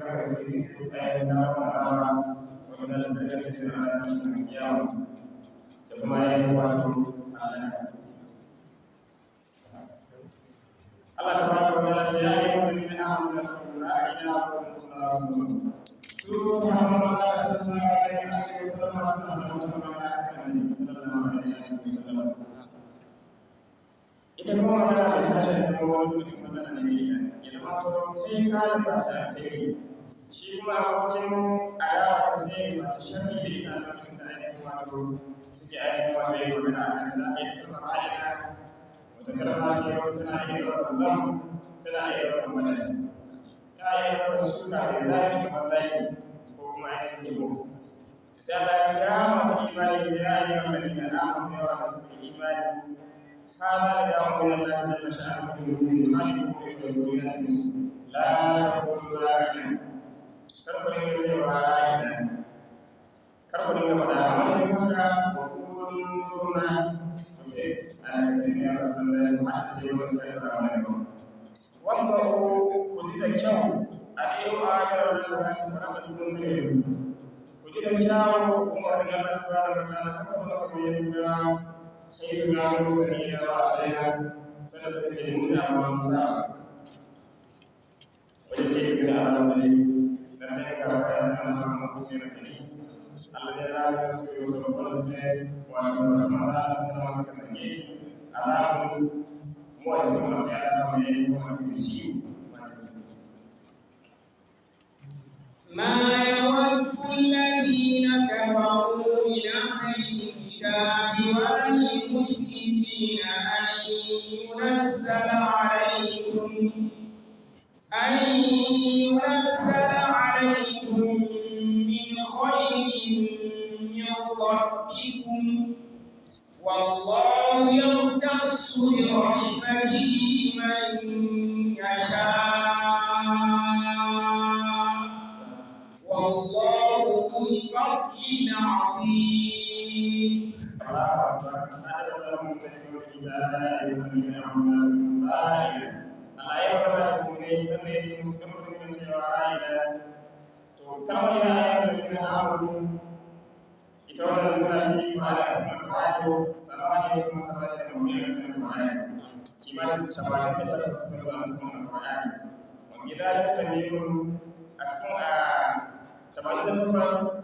haka sai sai ayyukan na fara wannan da take cikin ranar kiyama da kuma yayin wato Allah tabaraka wa ta'ala ya yi wani amanu ra'ina wa qulu su sahabban Allah sallallahu alaihi wasallam sallallahu alaihi wasallam. Ita kuma magana da harshen da kuma wani lokaci magana ne ita ya zama to kai ka da fasa kai shi kuma abokin adawa ka sai masu sharri da ita a lokacin da ainihin wato suke ainihin wato yin magana a kan da ake da kalmar ra'ina wata kalma ce wata tana iya ɗaukar zam, tana iya ɗaukar madadi, tana iya ɗaukar suka mai zafi kamar zaki ko kuma ainihin yabo. Sai Allah ya kira masu imani sai ya yi wa ladina amanu yawa masu imani هذا نداء من الله جل شأنه للمؤمنين لا تقولوا راعنا. Kar ku dinga cewa ra'ina, kar ku dinga faɗa wani muka wa kunzurna sai ana kasance ya rasu da ya sai wani sai da wani ba. Wasu ku ji da kyau a ɗaya a yaran da za ta fara ta dukkan kare ku ji da kyau kuma wani Allah subhanahu wa ta'ala kar ku zama kamar yadda حيث لا سمينا وعصينا سنة وموسى ويكيد العالمين لم يكن الذين لا يسبقون ما يود الذين كفروا من أهل الكتاب ولا المشركين أن ينزل عليكم من خير من ربكم والله يختص برحمته من يشاء والله ذو الفضل العظيم. Ita wannan zura ne ba a cikin Qur'ani sabani kuma sabani da mu'minin Qur'ani kimanin 88 suka zo a cikin Qur'ani wa bidalika tamyiz a cikin a 88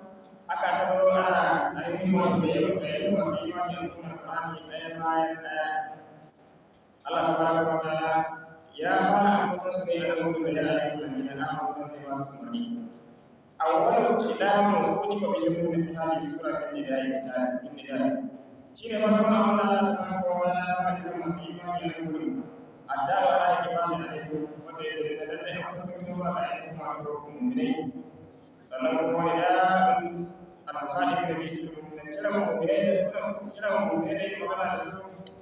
haka ta zo ana ainihin wato yayin masu imani a cikin Qur'ani ɗaya bayan ɗaya. Allah tabaraka wa ta'ala ya fara ambaton su ne a nan gudu da ya yi da na ambaton ne masu umarni. Awwalu kilamun khuliqa bihi min hadhihi sura min nidai shine farkon abin da Allah tabaraka wa ta'ala ya faɗi masu imani a nan gudu addawa ala imani alaihi wanda ya zai da lallai an fuskanto zuwa ga ainihin wato mu'minai. Sannan kuma wani da al-mukhalifin da bi su kiran mu'minai da kiran mu'minai magana da su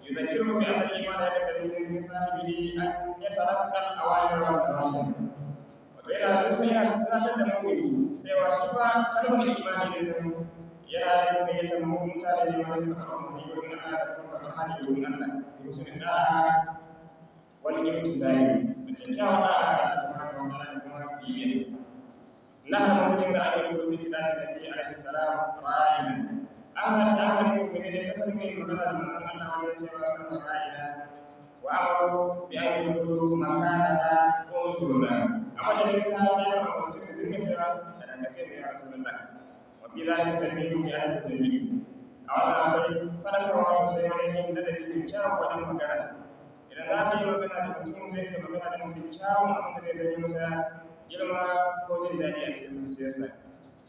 yuzakkiru bi anna al-iman yaqtadi min sahibihi an yatalaqqa al-awamir wal nawahi. Wato yana kusa yana tunatar da mu'mini cewa shi ba kalmar imani din nan yana yin gayyatar mutane ne wajen karɓar umarni wurin Allah da kuma karɓar hali wurin Allah bi husnul da'a wal imtisali da kyakkyawan da'a ga Allah tabaraka wa ta'ala da kuma biyayya. نحن مسلمون أن يقولوا بكتاب النبي عليه السلام رائنا أما المؤمنين كسر من مبلغ من الله عليه السلام رائنا وأمروا بأن يقولوا مكانها انظرنا أما الذين سيروا وتسلم سيرا أنا كثير يا رسول الله وفي ذلك تنبيه بأهل الجميل أولا أقول فلك رسول سيرين من الذي بكاو ولم مكانه إذا لا في مكان mutum sai ka magana da mafi kyawun abin da zai zai masa girma ko jin daɗi a cikin zuciyarsa.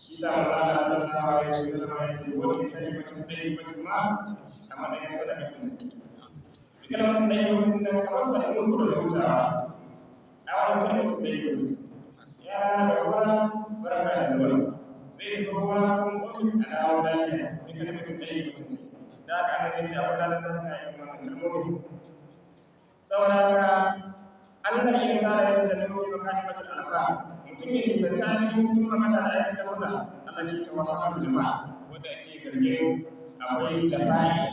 Shi sa Allah sallallahu alaihi wasallam ya ce wani kalimatin ɗayyibatin ma a matsayin sadaqatun take. Bi kalmatin ɗayyibatin nan kamar sabbin ku da hutawa. A wani kalimatin ɗayyibatin ya da gona barka da zuwa. Zai tafi gona kuma ofis a dawo lafiya bi kalimatin ɗayyibatin. Da haka annabi ya ce akwai ranar sadaka irin wannan kalmomi. Saboda haka annal insana yatajannabu bi makarimatil alfa mutum ya nisanci ainihin cikin magana da ainihin lafuza Allah ce ta wahamar jama'a wanda ake zargin akwai jafa'i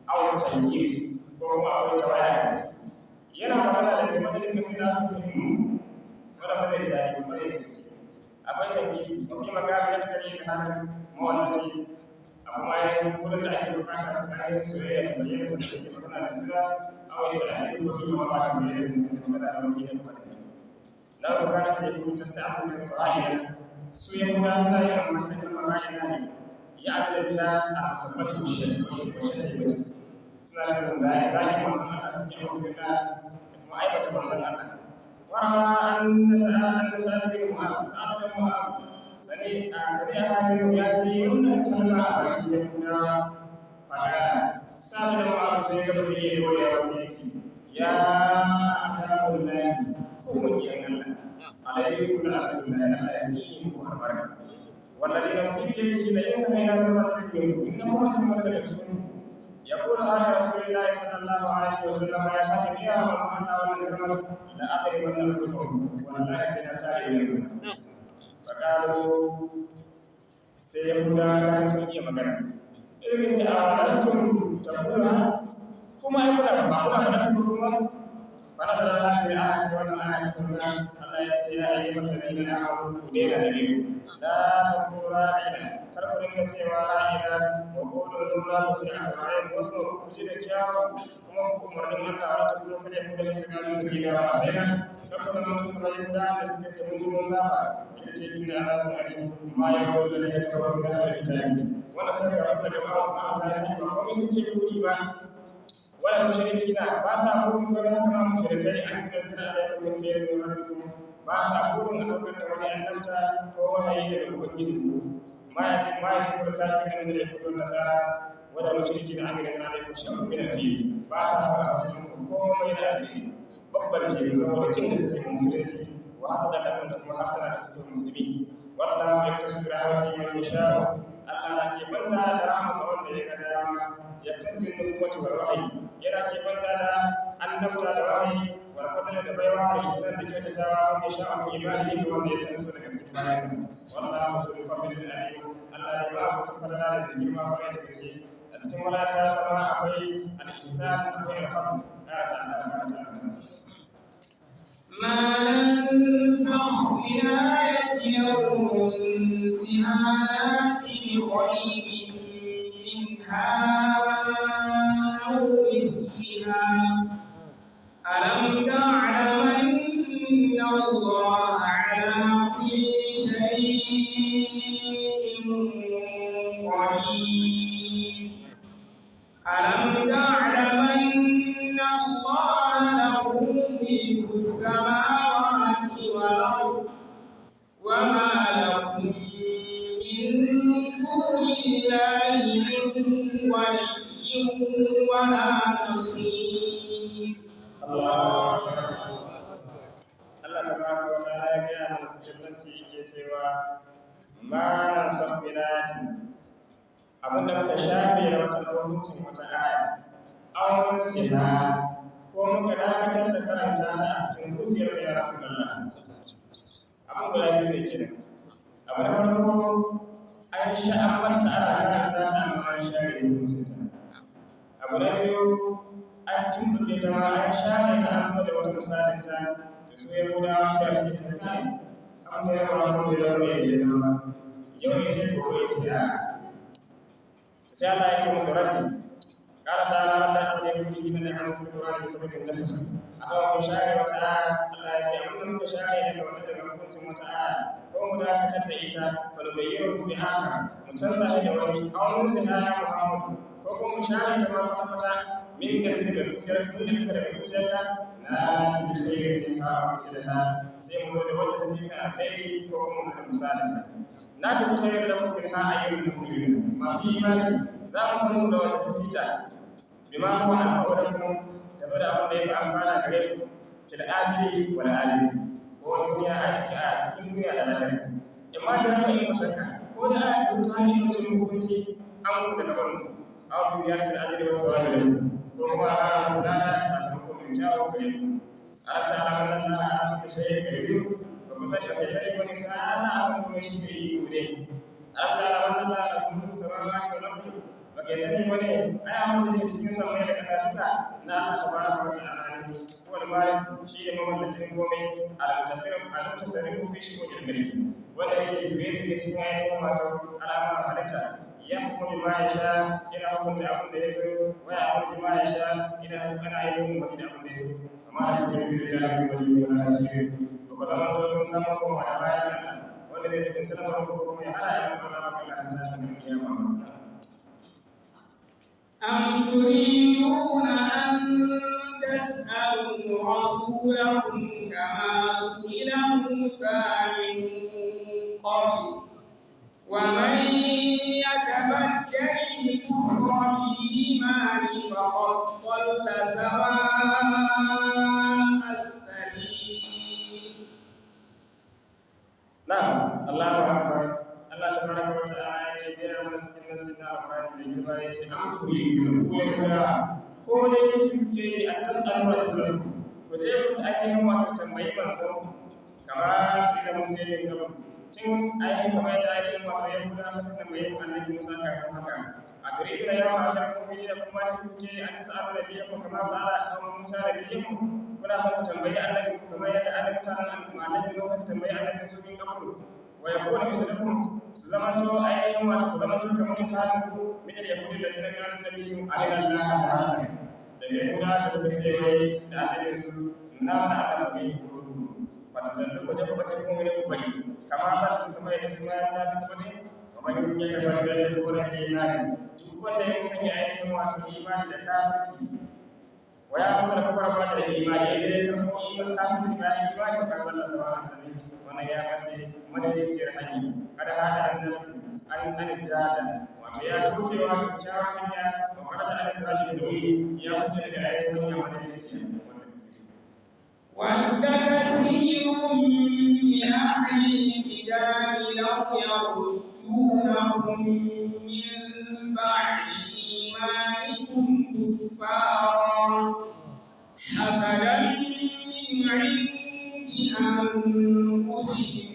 aw tankis ko kuma akwai tawaya yana magana da kai madadin da sai aka ce wanda Wannan ba zai ji daɗi ba da gaske. Akwai tafisi, akwai magana da ta yi da hannun mawallaci, amma yayin wurin da ake bukata ainihin soyayya ta bayyana sun da ke magana da juna, a wani da ake yi kuma ba ta bayyana sun da ke magana da wani gidan kwanaki. Na bukata ta yi ta sta'amu da ra'ayina, su Yahudawa suna yin amfani da kalmar ra'ayina ne, ya abin da biya a musamman shi suna nufin zai manzon Allah suke musu da kuma aibata manzon Allah. وروى أن سعد بن معاذ سعد بن معاذ سمعها منه يأتي كلمة يكون فقال سعد بن معاذ سيقول لي ويا يا أحباب الله كونوا يا الله عليكم لعنة الله لا والبركة والذي نفسي بيده لئن سمعنا من إنه محمد رسول يقول هذا رسول الله صلى الله عليه وسلم يا ساكن يا محمد والكرم لا أضربن لكم والله سنسائل. فقالوا سيهودا كان sun iya magana irin sai a rasul taqula kuma ai kuna ba kuna faɗa kuma fana da haka ya sai wannan aya ta sauka. Allah ya ce ya ayyuhal ladina amanu ku daina da biyu la taqulu ra'ina, kar ku dinga cewa ra'ina, wa qulu la ku sai asma'in wasu ku ji da kyawu kuma ku umarnin Allah wala taqulu kada ku da su gano su gida ba sai nan kar ku zama mutum kamar Yahuda da suka ce mun ji mun saba ita ce inna azabun alim ma yaqulu ladina kafaru min ahli kitabi wanda suka kafa da ba ta ba komai suke yi ba wala mushrikina ba sa burin komai haka ma mushrikai an nazzala alaikum min khairin min rabbikum ba sa burin a saukar da wani annabta ko wahayi daga ubangijinku ma ya ma ya burka min min al-yahud wal nasara wala mushrikina an nazzala alaikum shay'un min al-khair ba sa so a saukar muku komai da alkhairi babban ne saboda kin da suke musulunci wa hasada lakum da kuma hasada da suke musulmi wallahu yaktasu bi rahmatihi man yasha. Allah na ke banta da rahmasa wanda ya ga dama yaktasu bin nubuwwati wal wahyi yana ke banta da annabta da wahayi wal fadl da baiwa da ihsan da kyautatawa wanda ya sha min ibadihi wanda ya san su daga cikin bayansa wallahu zul fadlil alim. Allah ne ba ku fadala da girma kwarai da gaske. A cikin wala ta sama akwai al-ihsan akwai al-fadl. Qala ta'ala qala ta'ala ما ننسخ من آية أو ننسها نأت بخير منها أو مثلها ألم تعلم أن الله على كل شيء قدير ألم تعلم أن الله له ملك السماوات والأرض وما لكم من دون الله من ولي ولا نصير. Allah tabaraka wa ta'ala ya gaya mana cikin nasi yake cewa ma nansakh min ayatin abinda muka shafe da wata hukuncin wata aya aw nunsiha ko muka dakatar da karanta ta a cikin zuciyar ya Rasulullah. Abin guda biyu ne kenan. Abu na farko an sha an manta ana karanta ta amma an share hukuncin ta. Abu na biyu an tumbuke ta ma an share ta an da wata misalin ta da su Yahudawa cewa suke ta kai an da yawa ko da yawa ya zama yau ya sai gobe ya sai a sai Allah yake musu raddi. قال تعالى رد على اليهود حين لعنوا في القرآن بسبب النسخ أسوأ من شاعر وتعالى الله يسي أمن muka share daga wannan daga hukuncin wata aya ko mu dakatar da ita fa nughayyiru bi akhar mu canza shi da wani aw nunsiha ya Muhammadu ko kuma mu share ta ma kwata kwata min kalbi daga zuciyar min kalbi daga zuciyarka na tafi khairin minha aw mithliha sai mu zo da wata tafi ka alkhairi ko kuma mu da misalinta na tafi khairin lakum minha ayyuhal mu'minun masu imani za mu mu da wata tafi ta bima huwa anfa'u lakum da da abin da ya fi amfana gare ku fil ajili wal ajili ko duniya a cikin duniya da lahira imma da rafa in mushakka ko da aya ta ta hanyar mutum hukunci an ku daga barin ku aw bi ziyaratil ajri was sawabi lahu ko kuma a ƙara muku lada da sakamako mai kyawu gare ku. Allah ta'ala wannan na ala kulli shay'in qadir ba ku sani ba kai sani ba ne sai Allah akan komai shi mai iko ne. Allah ta'ala wannan na ala mulku samawati wal ardi ba Baka sani ba ne, ai abin da ke cikin samai da ƙasa duka na Allah tabaraka wa ta'ala ne. Wal malik shi ne mamallakin komai, al-mutasarrif al-mutasarrif fi shu'unil mulki, wanda yake juye juye cikin ainihin wato al'amuran halitta. Ya hukumi ma ya sha, yana hukunta abin da ya so, wa ya hukumi ma ya sha, yana ana ainihin umarni da abin da ya so. Amma da kuma da ya yi wani wani asiri ba ku zama to kun samu koma da bayan Allah wanda zai cikin sanarwar ko kuma ya hana ya kuma zama Allah ta tashi kiyama. أم تريدون أن تسألوا رسولكم كما سئل موسى من قبل ومن يتبدل الكفر بالإيمان فقد ضل سواء السبيل. Na'am, Allahu akbar. Allah tabaraka wa ta'ala ya gaya mana cikin nassin na Alƙur'ani mai girma, ya ce am turidu, ko ya ko dai kuke an tasalu rasulakum, ku je ku ta ainihin wato tambayi manzon kama su da Musa ne gaba tun ainihin kamar yadda ainihin wato Yahuda suka tambayi annabi Musa kafin haka. A turidu na yawa a shan mu'mini da kuma kuke an tasalu nabiyakum kama sa'ala qaumu Musa nabiyakum, kuna son ku tambayi annabi ku kamar yadda annabi mutanen annabi Musa ku tambayi annabi su min qablu, wa yakunu mislukum, su zamanto ainihin wato ku zamanto kamar misalin ku min al-yahudi alladhina qalu nabiyuhum alina Allah ta'ala, da Yahuda da suka ce wai da annabi su nuna mana Allah mai kuru wato da lokacin ku bace kuma ne ku bari kama ban kamar yadda su ma ya su tabbata. Wa man yatabaddal al-kufra bil iman, duk wanda ya musanya ainihin wato imani da kafirci, wa ya kuma da kafar ba da imani, ya zai karɓo iman kafirci bayan imani, ba karɓar da sawa asali wannan ya mace madaidaiciyar hanya. Kada hada an zalti an an jada, wato ya kaucewa kyakkyawar hanya, wa kada an sirati sauyi, ya fita daga ainihin hanya madaidaiciya wanda kasiri. ود كثير من أهل الكتاب لو يردونكم من بعد إيمانكم كفارا حسدا من عند أنفسهم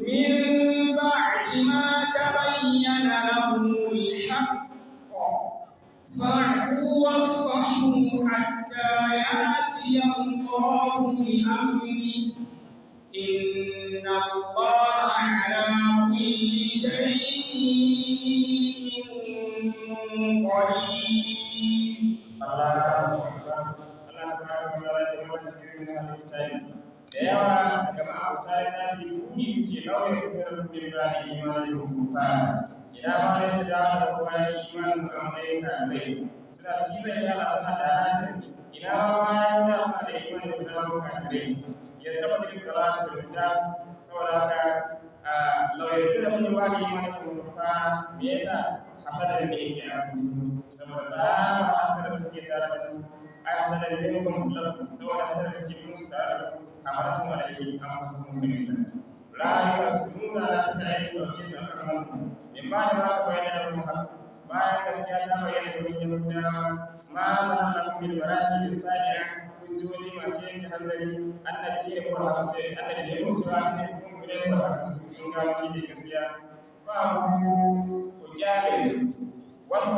من بعد ما تبين لهم الحق فاعفوا واصفحوا حتى يأتي الله بأمره إن الله على كل شيء قدير. Allah Allah tabaraka wa ta'ala ya ce mata sirrin na littafi da yawa daga ma'abuta littafi buri suke lauyin kudurin bin ba da imanin kufa, idan ma ne su dawo da kowa imanin ku a matsayin kafirai, suna cizon yara, suna da nasiri, ina ma bayan da suna da imanin ku dawo kafirai ya zama da duk da da. Saboda haka lauyin da mun ba da imanin kufa, me yasa? Hasadar da yake a musu, saboda tsaba hasadar da take tare da su, ai hasadar da minkum lakum, saboda hasadar da take musu tare da ku, kamar tun alaihi an musu mun nisa rayuwar su nuna su da aiki ɗauke su a kan ku min ba da ma ta bayyana da kuma bayan gaskiya ta bayyana da kun Yahudawa, ma ma halakum bil barahi bis-sadi'a, hujjoji masu yanke hanzari, annabi ne ko haku sai annabi ne ko su ne kuma ne ko haku sun gano shi ne gaskiya. Ba ku ku kyale su, wasu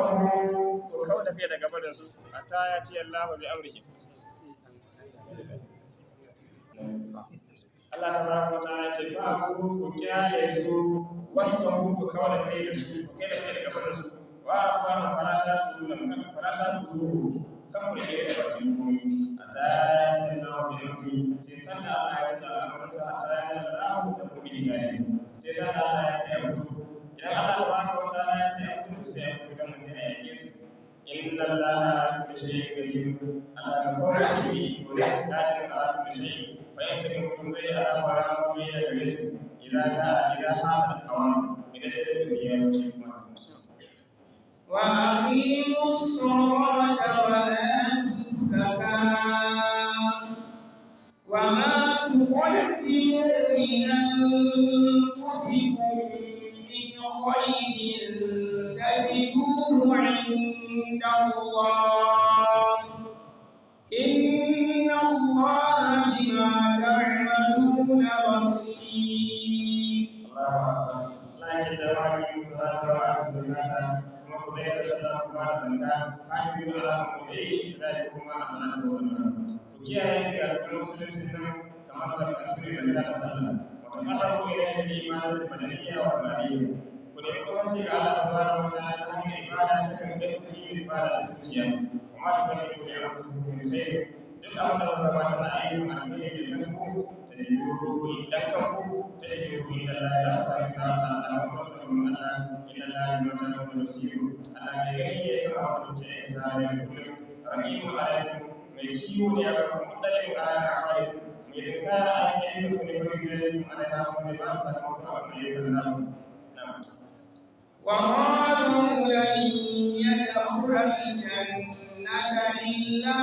ku kau da kai daga barin su, hatta ya ti Allahu bi amrihi. Allah tabaraka wa ta'ala ce ba ku ku kyale su, wasu ku ku kau da kai da su, ku kai da kai daga barin su, wa afaru farata ku nan kan farata ku kan ku rike da bakin komai, hatta ya ti Allahu bi amrihi, sai sanda Allah ya da al'amuransa, hatta ya ti Allahu da ku bi tare, sai sanda Allah ya sai a mutu. Idan Allah tabaraka wa ta'ala ya sai a mutu, sai a mutu dan mutum ya yake su. Inna Allah ala kulli shay'in qadir, Allah ka kore shi ne ko da qadir ala kulli shay'in, fa yanta kun bai ala wa bai da gare su idan ta idan ha awan idan ta gaskiya ce kuma. وأقيموا الصلاة وآتوا الزكاة وما تقدموا لأنفسكم من خير تجدوه عند الله إن الله بما تعملون بصير. Allah ya zama bukata kuma ku tsaya da sallah ku ba da zakka hafizu ala qawli isra'i kuma as-salatu wa zakka. Ku kiyaye ga musulunci nan kamar zakka su ne da sallah. Wa taqarrabu ilayhi bi ibadati badaniyya wa maliyya. Ku nemi kusanci ga Allah subhanahu wa ta'ala ta hanyar ibada ta kan gaske ibada ta dukiya. Kuma ta kan yi ya musu min khair. Duk abin da kuka gabatar na ayyukan alheri da kanku ta jiru dan kanku ta jiru inda Allah ya kusa sa Allah sakamakon sabon Allah inna Allah bima ta'maluna basir. Allah mai gani ne kan abin da kuke aikata yau da kullum. Raqibu alaikum mai kiwo ne akan ku muttalin ala a'malikum mai zinkara a ayyukan ku ne fa yujazihim alaiha kuma mai ba su sakamakon abin ayyukan naku. Na'am. وقالوا لن يدخل الجنة إلا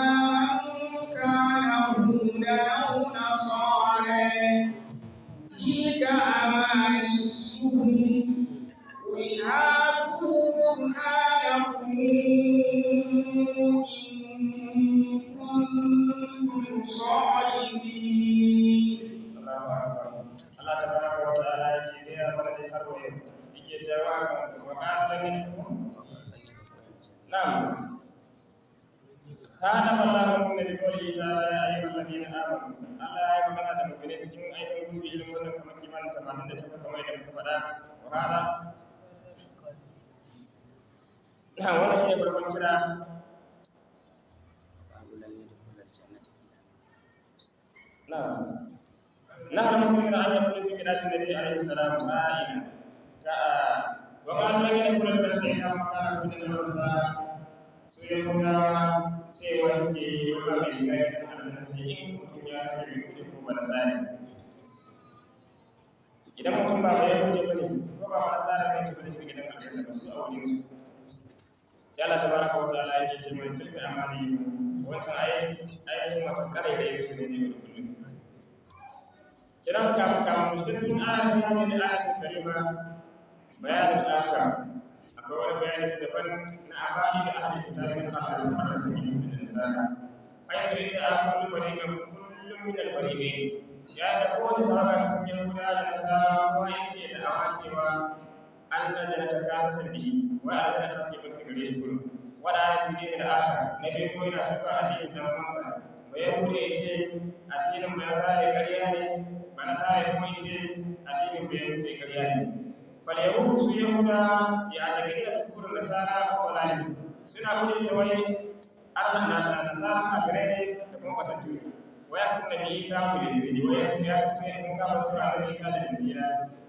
من كان هودا أو نصارى تلك أمانيهم قل هاتوا برهانكم إن كنتم صادقين. Allahu akbar. Allah tabaraka wa ta'ala yake gaya mana dai har wa yau. Yake cewa wa qala minkum na'am. Kana Allahu min qawli ta'ala ya ayyuhal ladina amanu. Allah ya magana da mu'minai cikin ainihin gurbi irin wannan kamar kimanin 88 kamar yadda muka faɗa. Wa hada na'am, wannan shine farkon kira. Na'am. نهى المسلمين أن يقولوا في كتاب النبي عليه السلام رائنا وقال لم يدخل الجنة إلا من كان هودا أو نصارى. Su Yahudawa cewa suke yi wa mai shiga gidan aljanna sai in mutum ya zama mai kudi ko ba nasara. Idan mutum ba ba Yahudi ba ne ko ba nasara ba ne, to ba zai shiga gidan aljanna ba su a wurin su. Sai Allah tabaraka wa ta'ala yake ce mai tilka amani wancan ai ainihin wato karairayin su ne ne da kullum. Kiran kafin mu shiga cikin ayat ya ne ayatul karima bayanin akhar, akwai wani bayani daban na abadi da ahli kitabi min ahli sunna suke da nasara haythu inda kullu fariqin kullum min al-fariqayn ya da kowace tawaga sun yahuda da nasara ko yake da awa cewa anna jannata kasatan bihi wa aljanna ta ke bata gare shi kullum wala bi da akhar na biyu kuma yana suka addinin dan uwansa ba yahuda ya ce addinin ba nasara ƙarya ne, ba nasara kuma ya ce addinin ba yahuda ƙarya ne. Bal yahudu su yahuda ya tafi da kufurin nasara ko dalali suna kudin cewa Allah na da nasara kafirai ne da kuma matattu ne. Wa ya kuma nabi Isa ku da zai wa ya su ya kuma sun kafa su a Isa da Injila.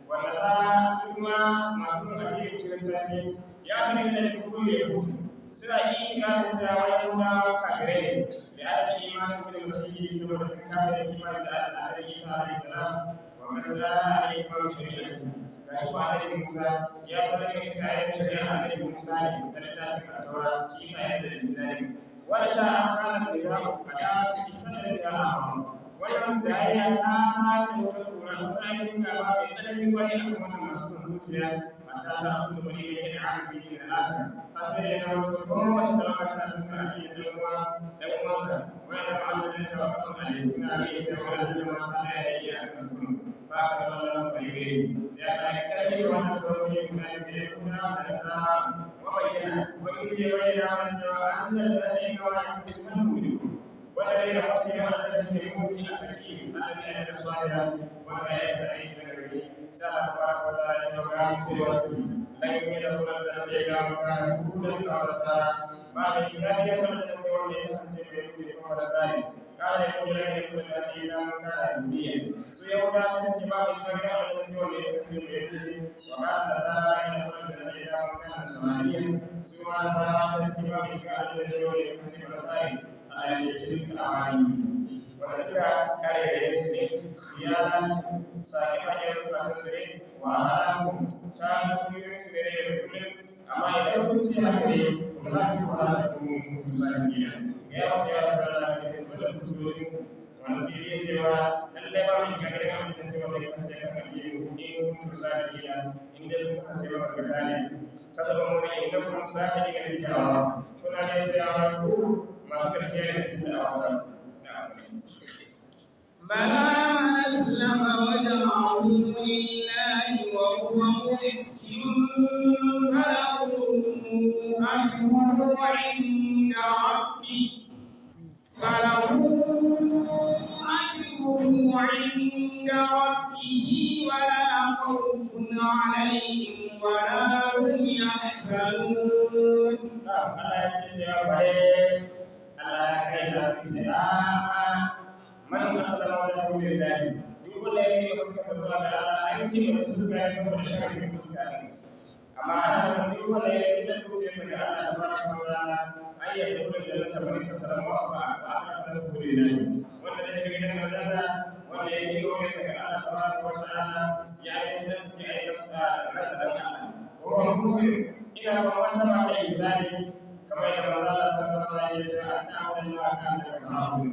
Wa nasara su kuma masu bin addinin Kiristanci ya tafi da kufurin yahudu suna itikadin cewa yahudawa kafirai ne da ake imanin bil masihi saboda sun kasa yin imani da annabi Isa alaihi salam wa qad jaa alayhi shari'atu. Gashi ko annabi Musa ya fara da Isra'ila shari'a annabi Musa ne ta littafin Taura Isa ya da littafi wala sha an kana nizamu adawa ita da wannan jayayya ta ta da wata kura wata ainihin gaba mai tsananin kwari a kan wannan masu son zuciya hatta sa abin da wani yake da arziki da lafiya har sai ya zama wata kowace talaka tana son arziki da ɗan uwa ɗan uwansa wani da ma'amala da ta wakon alai suna iya cewa wani zai zama ta ɗaya iya a kan su ba ka zama lamun bai gari sai aka yi ƙarfi da wannan tawakkali guda biyu da kuma da sa wa bayyana wani zai bayyana mana cewa an da ta yi kawai kan gudu والذين قتلوا على المؤمن الحكيم الذي عمل الصالحات وما يتعين من سأل تبارك وتعالى سوى سوى لن يدخل الجنة إلا من كان هودا أو نصارى ما من لا يدخل الجنة سوى من يدخل اليهود أو نصارى قال يقول لن يدخل الجنة إلا من كان يهوديا سوى يهودا تنتبه إلى سوى من يدخل اليهود وقال نصارى لن يدخل الجنة إلا من كان نصرانيا سوى نصارى تنتبه إلى سوى من يدخل النصارى Allah ya ce tilka amani wanda duka kare su ne ziyara sake sake zukatan su ne wa halakum ta suyoyin su ne da kullum amma idan kun ce haka ne ku za ku ba da ku mutu zaki ga yawa sai ya tsara da ke da hujjojin ku wanda ke iya cewa lallai ba mu ga gare mu da sai wanda ya kace kan addini ku in mutu zaki in dai kun kasance ba ka tare ta zama mu ne idan kun sake ga kyakkyawa kuna ne cewa ku masu gaskiya ne sun da awata. بلى من أسلم وجهه لله وهو محسن فله أجره عند ربه فله أجره عند ربه ولا خوف عليهم ولا هم يحزنون. Na'am, Allah ya ce cewa bare Allah ya kai ta cikin a'a man aslama wajhahu lillahi duk wanda ya yi fuskar zuwa ga Allah an ce mutum fuska ya saboda shafin fuska ne amma ana nufin duk wanda ya yi fuskar ga Allah tabaraka wa ta'ala an yi hukumar da zata bari ta salama wa ba a kasar su lillahi wanda ya yi gidan aljanna wanda ya yi fuskar ga Allah tabaraka wa ta'ala ya yi tafi a yi nafsa nasa da Allah wa muslim ina ba wata ba ta isani kamar yadda manzo Allah sallallahu alaihi wasallam ya ce Allah kan da kama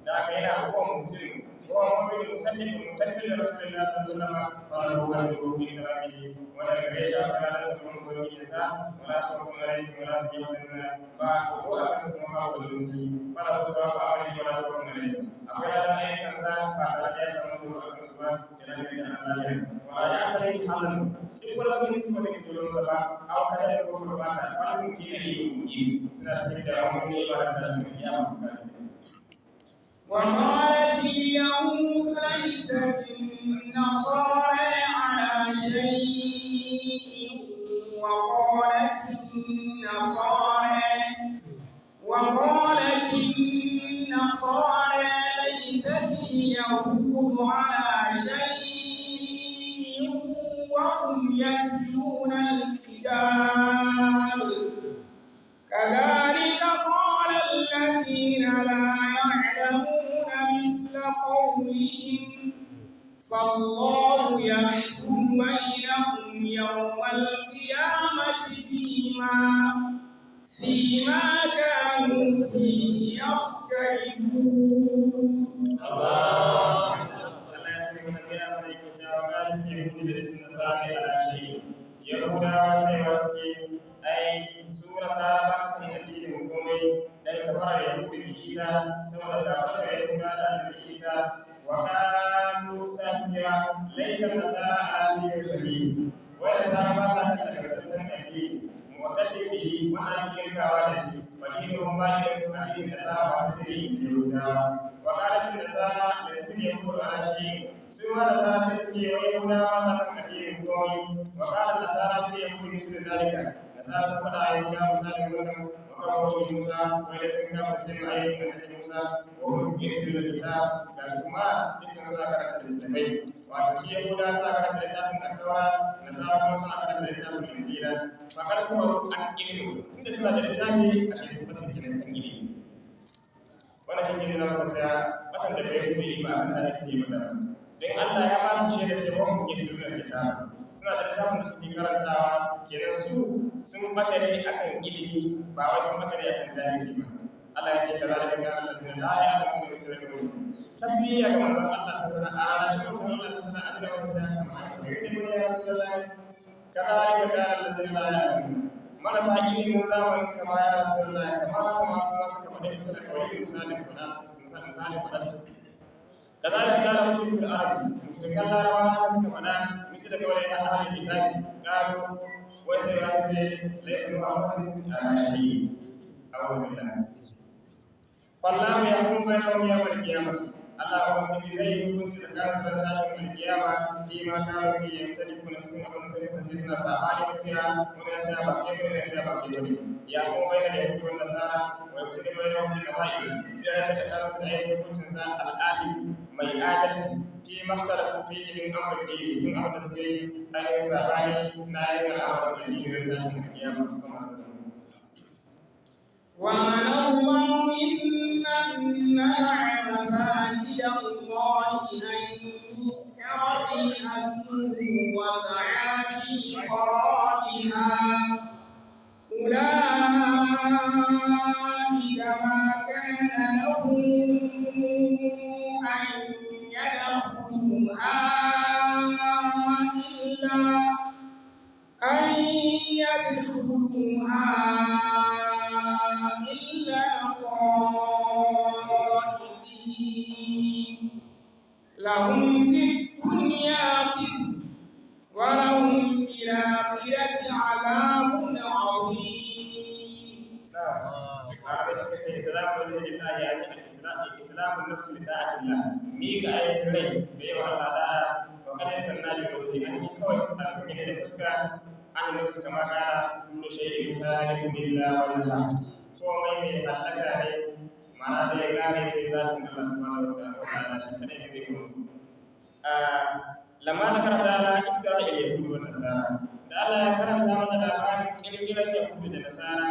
da aka yana huwa muslim huwa mu'min musallim mutakbil rasulullah sallallahu alaihi wasallam fa lahu ajruhu inda rabbih wa la yaja ala rasulun wa yasa wa la shukru alayhi wa la yahzanun ba ko a kan su ma ko lusi fa lahu sawabu amali wa la shukru alayhi akwai da ayyukan sa ba tare da ya samu ko a kan su ba yana da Allah ya wa la ya'tari halan duk wani abin su da ke dole ba a kada da ko ba ta wannan ne ne suna cikin da wani ba da ya mu وقالت اليهود ليست النصارى على شيء وقالت النصارى ليست اليهود على شيء وهم يتلون الكتاب. كذلك قال الذين لا يعلمون مثل قولهم فالله يحكم بينهم يوم القيامة فيما كانوا فيه يختلفون. Allah ya ce mana gaya mana yake cewa ga su ke gudu da sun nasara ya lashe Yahudawa sai wa suke ai su nasara ba su kan addinin komai dan kafara da Yahudu da Isa saboda kafara da Yahuda da Annabi Isa wa qalu safiya laysa nasara ala dinin sabil wa nasara ba sa kan nagartaccen addini mu'tadi bihi wanda ake yankawa da shi wa dinuhum batil addinin nasara ba ta sai Yahudawa وقالت النصارى ليست اليهود على شيء سوى نصارى تسكي ويهودا وصلوا كثير قومي وقال النصارى في اليهود مثل ذلك نصارى سقط يهودا مسلمون وكفروا بموسى وليس كافر سمع عليهم من موسى وهم يتلون الكتاب كما تلك سورة كانت التبين wato Yahuda suna karanta littafin Attaura, Nasara kuma suna karanta littafin Injila. Fakar kuma an ilimi, inda suna da littafi a cikin su basu kenan kan ilimi. Wannan shi ne na maka watan da bai kuma yi ba a kan zai mata. Don Allah ya ba su shaida cewa mun yi tunan kitab. Suna da littafin da suke karantawa kenan su sun bata ne akan ilimi ba wai sun bata ne akan jahilci ba. Allah ya ce kaza da kaza Allah la ya'lamu bi sirri tasmiya ga manzon Allah sallallahu alaihi wasallam a shi manzon Allah sallallahu alaihi wasallam ya rasulullahi kadhalika kana allazina la ya'lamun marasa ilimin zamanin kama ya rasulullahi kama kama su ma suka faɗi su da kawai misalin faɗa misalin faɗa su kadhalika kana mushrikul arabi mushrikan larabawa haka suka faɗa misali da kawai ya ahlul kitabi qalu wa sayasli laysa muhammadin ala shay'in a'udhu billahi wallahu yahkum bainahum yawmal qiyamah Allah ubangiji zai yi hukunci tsakanin su ran tashin alkiyama fi ma kanu fi yamtalikuna cikin abin da suka kasance suna sabani da cewa wani ya cewa ba kai wani ya cewa ba kai bane ya kuma bayyana da yahudu wa nasara wa yusri bainahum bil qada'i zai raba tsakanin su da ainihin hukuncin sa al'adil mai adalci fi makhtalafu fihi min amri din cikin abin da suka yi ainihin sabani na yin al'amarin addini ran tashin alkiyama kamar ومن أظلم ممن منع مساجد الله أن يذكر فيها اسمه وسعى في خرابها أولئك ما كان لهم أن يدخلوها إلا أن يدخلوها إلا خائفين لهم في الدنيا خزي ولهم في الآخرة عذاب عظيم. islamun nafsi bi da'atillah, mika ainihin rai da yawa Allah da'a. Wa kada kan naji wajhi, an yi kawai alƙumi da fuska an nafsi kama kana kullu shay'in halikun illa wajha, komai mai halaka ne, ma'ana da ya gane sai zatin Allah subhanahu wa ta'ala shi kadai ne zai mutu. Lamma na karanta ala ibtira il yahud wa nasara, da Allah ya karanta mana labarin kirkirar yahudu da nasara,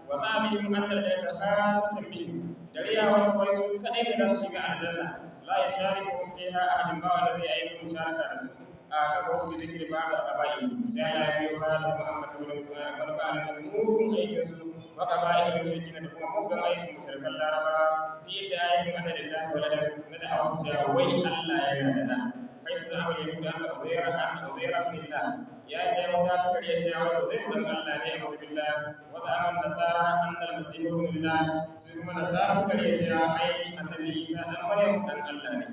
wa zamihim anna al-jannata khassatan bihim, da riya wasu wai su kadai ne za su shiga aljanna, la yusharikuhum fiha ahadun, ba wanda zai aiki musharaka da su. A kafa hudu zikiri ba ga kaba'i, sai Allah ya biyo ba da Muhammad wani wani mugun aikin su, wa qaba'il mushrikin, da kuma mugun aikin mushrikan Laraba, fi da ayyukan anna lillahi waladan, na da awasu da wai Allah yana da da kai su zama yahuda anna uzaira, anna uzaira ibn Allah, ya yi yahuda suka iya cewa wai uzair dan Allah ne, a'udhu billah. Wa za'ama nasara anna al-masih ibn Allah, su kuma nasara suka iya cewa ai annabi Isa dan Maryam dan Allah ne.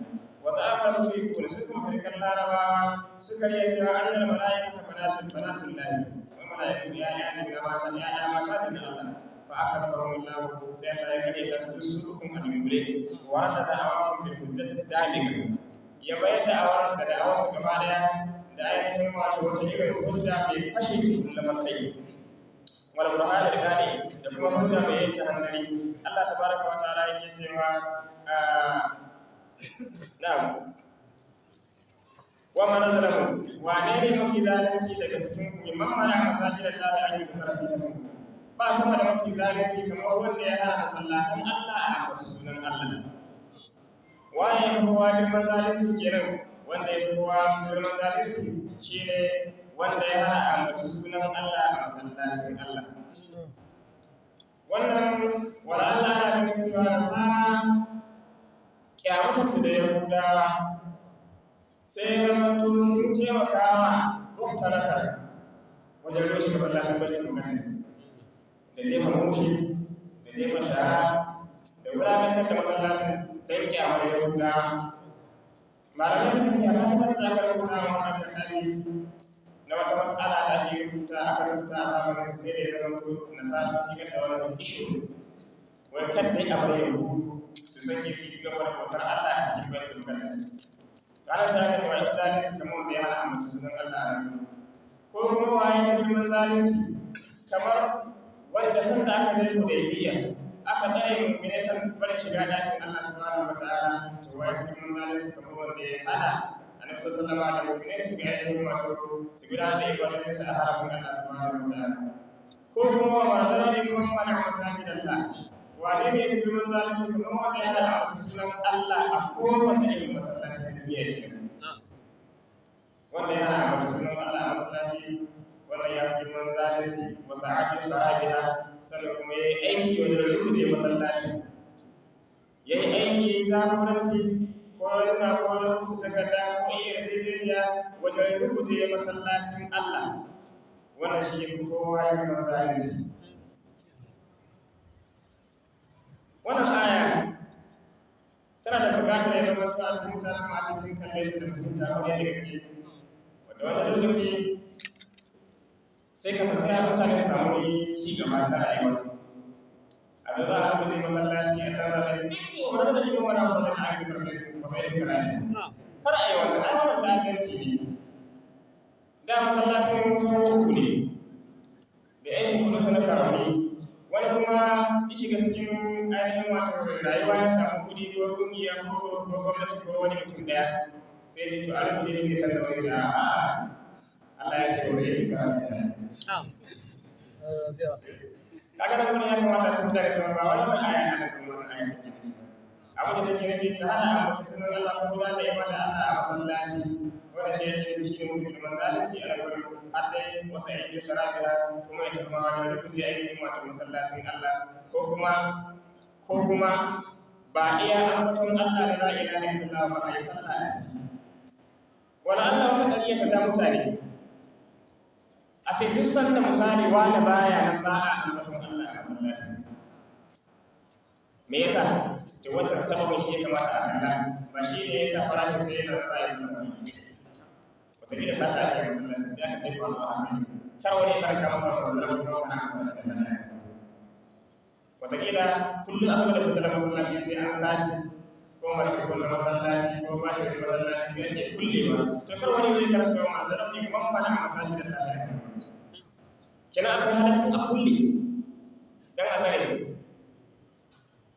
Wa za'ama al-mushrikun, su kuma mushrikan Larabawa suka iya cewa anna al-malaikata banatul lahi, wa malaiku ya ya ne ga mata, ya ya mata ne Allah. Fa akbarahum Allah, sai Allah ya kare ta su su hukum a dunkule, wa ta da'awahum bil hujjati dalika, ya bayar da awar da da'awar su gaba daya da ainihin wato wata irin hujja mai fashe tukun na makai, wal burhan al gani, da kuma hujja mai yanke hanzari. Allah tabaraka wa ta'ala yake cewa, na'am, wa man zalamu, wane ne mafi zalunci daga cikin ku, mimman mana masajid Allah an yuzkara fiha ismuhu? Ba sama da mafi zalunci kamar wanda ya hana masallatan Allah a ambaci sunan Allah. Waye ya fi kowa girman zalunci kenan? Wanda ya fi kowa girman zalunci shine wanda ya hana ambaci sunan Allah a masallacin Allah. Wannan wala Allah ya ganin cewa nasara kyamata su da Yahudawa, sai ya zamanto sun taimakawa Bukta Nasar wajen rushe masallacin Baitul Maqdis da jefa mushi da jefa shara da wulakantar da masallacin don kyamar Yahudawa. Malamai sun ce a kan da aka rubuta wa wannan annabi na wata matsala da ake rubuta, aka rubuta a zamanin, sai da ya zama nasara sun yi da wannan issue, wai kan dai a bar Yahudu su sake su ci gaba da bautar Allah a cikin Baitul Maqdis. Ranar sai aka ce wa ita zalunci kamar wanda ya hana ambaci sunan Allah a nan. Ko kuma waye ya girman zalunci kamar wanda sanda aka zai Hudaybiya aka tsare mu'minai kan barin shiga ɗakin Allah subhanahu wa ta'ala? To waye ya girman zalunci kamar wanda ya hana Annabi sallallahu alaihi wasallam da mu'minai su ga ainihin wato su gudanar da ibadodinsu a haramin Allah subhanahu wa ta'ala? Ko kuma wa zalimun mana masajid Allah, wane ne ya girman zalunci kamar wanda ya hana ambaci sunan Allah a kowane irin masallaci na duniya kenan? Wanda ya hana ambaci sunan Allah a masallaci, wannan ya fi girman zalunci. Wa sa'atin sahabiha, sannan kuma ya yi aiki wajen rubuce masallaci, ya yi aiki, ya yi jagoranci ko nuna ko rubuta takarda ko iya yarjejeniya wajen rubuce masallacin Allah, wannan shi ya fi kowa girman zalunci. Wannan aya tana da bukatar ya zama ta cikin ta kuma a cikin kalle ta da fahimta kwarai da gaske, wanda wani lokaci sai ka san sai mutane su samu ci gaba na rayuwa, a da za a kuma zai masallaci a canza sai wanda zai yi wani abu da aka karɓe su ba sai kara ne kar a yi wannan, ai wannan ta'addanci ne. Da masallacin su uku ne da yan kudin na karami, wani kuma ya shiga cikin ainihin wato rayuwa, ya samu kuɗi ko ƙungiya ko gwamnati ko wani mutum ɗaya, sai ya ce to an kuɗi ne zai canza wani, a'a, Allah ya ce wa zai kara. Kaga da kuma ya kamata ta mutane su ba wani wani aya ana kuma wani aya take nufi. Abu da take nufi ta hana ambaci sunan Allah ko gudanar da ibada Allah a masallaci, wanda shi yake nufi shi ne girman zalunci a gurin, har dai wasu aiki kharabiha, kuma ya tafi wajen rubuce ainihin wato masallacin Allah, ko kuma ba iya ambaton Allah da la ilaha illallah ba, a yi sallah a ciki. Wala Allah wata ƙarya ta ja mutane a ce duk sanda misali wani baya nan ba a ambaton Allah a masallaci. Me yasa? To wancan sababin shi ya kamata a kalla, ba shi ne yasa farashin sai yana tsaya sama. Wataƙila sata ake masallaci, sai aka sai kwano a hankali, kar wani ya farka masa wanda zai kuma wani masallaci. Wataƙila kullum aka da fitilar masallaci sai an sace ko mace ko na masallaci ko ba ta masallaci sai ake kullewa. To kar wani zai karanta wa manzara ne man mana masajid Allah. Kenan akwai halaccin a kulle dan a tsare.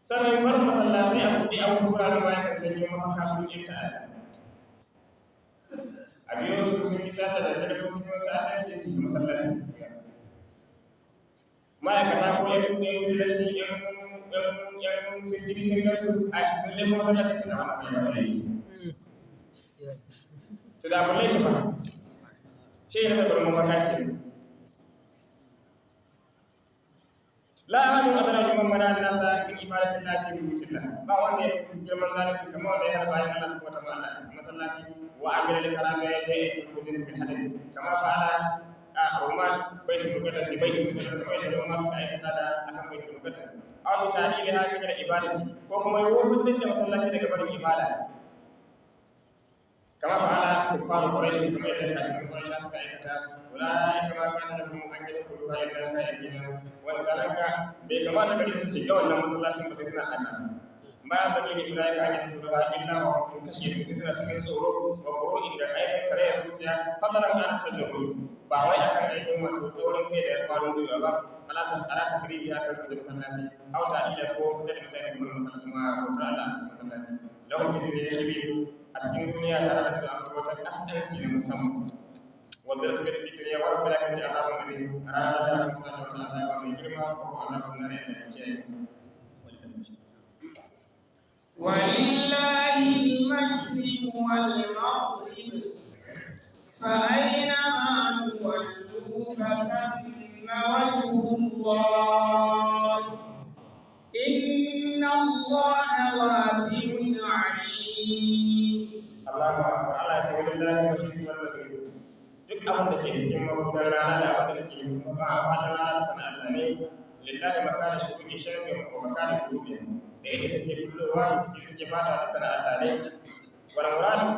Sannan bar masallatai a buɗe a wasu wuraren bayan da zai yi mafaka kun yin ta'adda. A biyo su sun yi sata da zai ko sun yi ta'addanci su yi masallaci su biya. Ma'aikata ko yan yan yan yan sintiri sun gansu a sun laifin masallaci suna wani kai wani aiki. To da abu laifi fa shi ya rasa gurin mafaka kenan. La ahadun adala liman mana nasa min ibadati llahi fi buyutillah. Ba wanda ya fi girman zalunci kamar wanda ya hana bayan Allah subhanahu wa ta'ala a cikin masallaci wa amila lil karama ya je yake bil hadid kama fa'ala a Roman baitul muqaddas bi baitul muqaddas, kamar yadda Roma suka aikata da akan baitul muqaddas, aw bi ta'diliha min al ibadati, ko kuma yofantar da masallaci daga barin ibada kama fa'ala kuffaru quraish, kamar yadda kafirin quraish suka aikata. Ulaika ma kana lahum an yadkhuluha illa sa'ilina. Wancananka bai kamata gare su shiga wannan masallacin ba sai suna haka. Ma bani ne ulaika an yadkhuluha illa wa hum kashe, sai suna cikin tsoro wa qur'in da aikin sarayar zuciya, fadalan an tajahulu, ba wai akan aikin wato tsoron kai da kwarin gwiwa ba. Ala ta firi ya karbi da masallaci aw ta ila ko da mutane da gurin masallaci ma bautar Allah a cikin masallaci. Lahum fi dunya, a cikin duniya tare da su akwai wata kaskanci na musamman wanda da take da duniya wa rabbul alamin azabun alim. Ranar da ta musa da wata azaba mai girma ko azabun nare da yake. ولله المشرق والمغرب فأينما تولوا فثم وجه الله إن الله واسع عليم. Allahu akbar. Allah ya ce walillahi mashriqi wal maghrib. Duk abin da ke cikin magudan rana da abin da ke mafaɗin rana da na Allah ne. Lillahi makana shuruqi shamsi wa makana ghurubiha, da ita take bullowa ita take fada, duka na Allah ne. Wal muradu,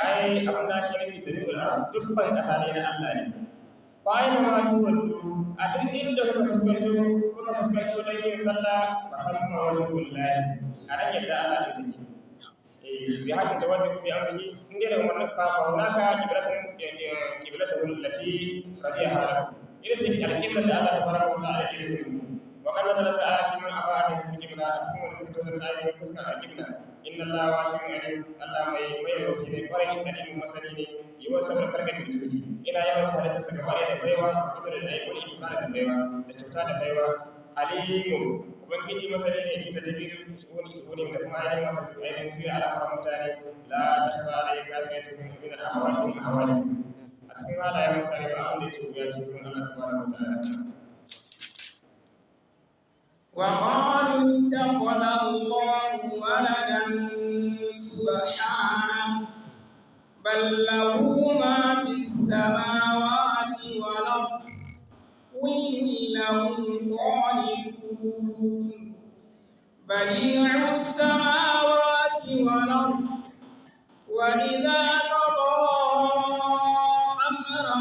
ai abin da ake nufi, jami'ul ard, dukkan ƙasa ne na Allah ne. Bayan ma tuwallu, a duk inda kuka fuskanto don yin sallah, fa thamma wajhullahi, a nan yadda Allah ne take jihatin tawajjuhu bi amrihi, inda da umarnin fa hunaka qiblatun qiblatuhu allati radiyaha lakum, ina ce alqibla da Allah tabaraka wa ta'ala ya yi. Wa qad nazala ta'ala fi man afa an qibla, a cikin wani suka tozarta ne fuskar alqibla. Inna Allah wasi'un alim. Allah mai wasi ne kwarai, alimin masani ne. Yawan sabar karkata da zuci, ina yawan halittar sa gaba da baiwa, kuma da aiki wani ibada da baiwa da kyauta da baiwa. Alimun, ubangiji masani ne ita da biyu shu'uni da kuma ainihin wato ainihin juya al'amuran mutane. La takhfa alayhi kafiyatun min al-ahwali min ahwali, a cikin halayen mutane ba abin da yake wuya shi gurin Allah subhanahu wa ta'ala. وقالوا اتخذ الله ولدا سبحانه بل له ما في السماوات والأرض كل له قانتون. بديع السماوات والأرض وإذا قضى أمرا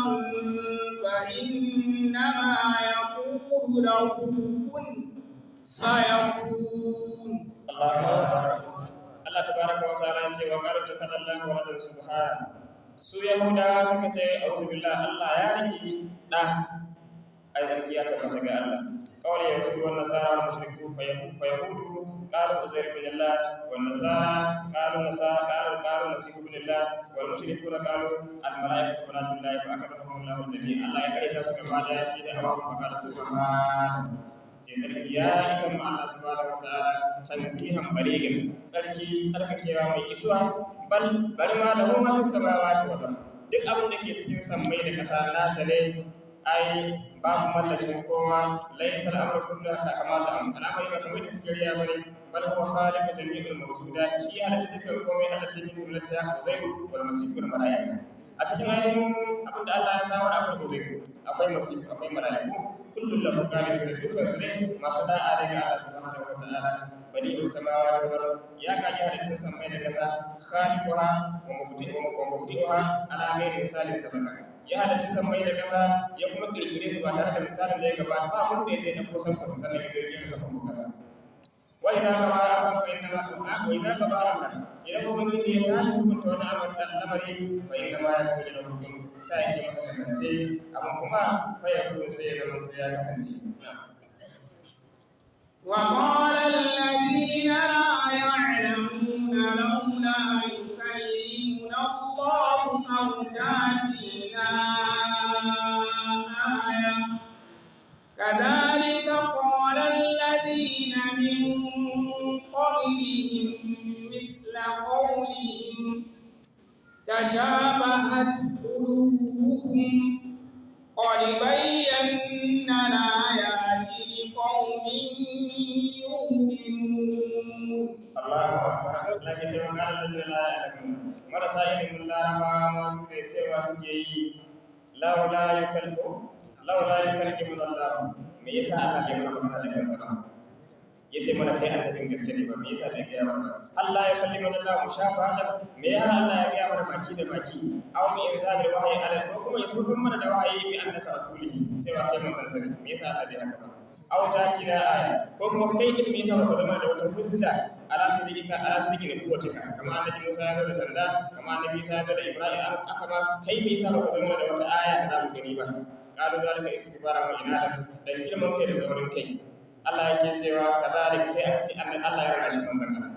فإنما يقول له كن فيكون. Allahu akbar. Allah tabaraka wa ta'ala ya ce wa qalu ittakhadha Allahu waladan subhana. Su Yahudawa suka ce, a'udhu billah, Allah ya riki da, ai tsarki ya tabbata ga Allah. Qawli yahudu wan nasara wal mushriku, fa yahudu qalu uzair ibn Allah, wan nasara qalu nasara qalu masih ibn Allah, wal mushrikuna qalu al malaikatu banatullah, fa akadahum Allah jami'a. Allah ya karita su gaba da fi da awa fa qala subhana, ce tsarki ya isa ma Allah subhanahu wataala, tanzihan baligin, tsarki tsarkakewa mai isuwa. Bal, bari ma, lahu ma fis samawati wal ard, duk abin da ke cikin sammai da ƙasa nasa ne, ai babu mallakin kowa. Laysa al-amru kullu haka kama za am al'amari ba kamar da suke riya bane. Bal huwa khaliqu jami'il mawjudat, shi ya halitta dukkan komai, allati min jumlatiha uzairu wal masih wal malaika. A cikin ainihin abin da Allah ya samar akwai uzairu, akwai masih, akwai malaiku. Kullun lahu qanitun, dukkan su ne masu da'a daga Allah subhanahu wa ta'ala. Badi'us samawati wal ard, ya kaji halittun sammai da kasa. Khaliquha wa mubdi'uha ala ghairi misalin sabaka. Ya halarci sammai da kasa, ya kuma kirkire su ba tare da misalin da ya gabata ba, wanda ya zai ɗauko samfur sannan ya zai kera sama ko kasa. Wa idza qada amran fa inna ma wa idza qada amran, idan ubangiji ya tashi hukunta wani amari da lamari, fa inna ma yakunu lahu kun, sai yake masa kasance abin, kuma fa yakunu, sai ya zama ya kasance. وقال الذين لا يعلمون لولا يكلمنا الله أو تأتينا آية. كذلك قال الذين من قبلهم مثل قولهم، تشابهت قلوبهم، قد بينا الآيات لقوم يوقنون. Allahu akbar. Allah ya ce wa qala allazina la ya'lamun, marasa ilimin Larabawa ma su ne cewa suke yi laula yukallimu Allah, me yasa Allah bai mana magana da kansa ba, yace mana kai annabin gaske ne ba? Me yasa bai gaya mana ba? Allah ya kallimu Allah mushafahatan, me ya hana Allah ya gaya mana baki da baki? Aw bi inzalil wahyi ala, ko kuma ya saukar mana da wahayi, bi annaka rasulihi, cewa kai manzon sa ne? Me yasa Allah bai haka ba? Aw tatina aya, ko kuma kai din, me yasa baka zama da wata hujja ala sidika, ala sidiki ne kuwatika, kamar annabi Musa ya zo da sanda, kamar annabi Isa ya zo da Ibrahim aka ba kai, me yasa baka zama da wata aya da zamu gani ba? Qalu zalika istikbaran wa inadan, dan girman kai da zaurin kai. Allah yake cewa kazalik, sai Allah ya rana shi manzon Allah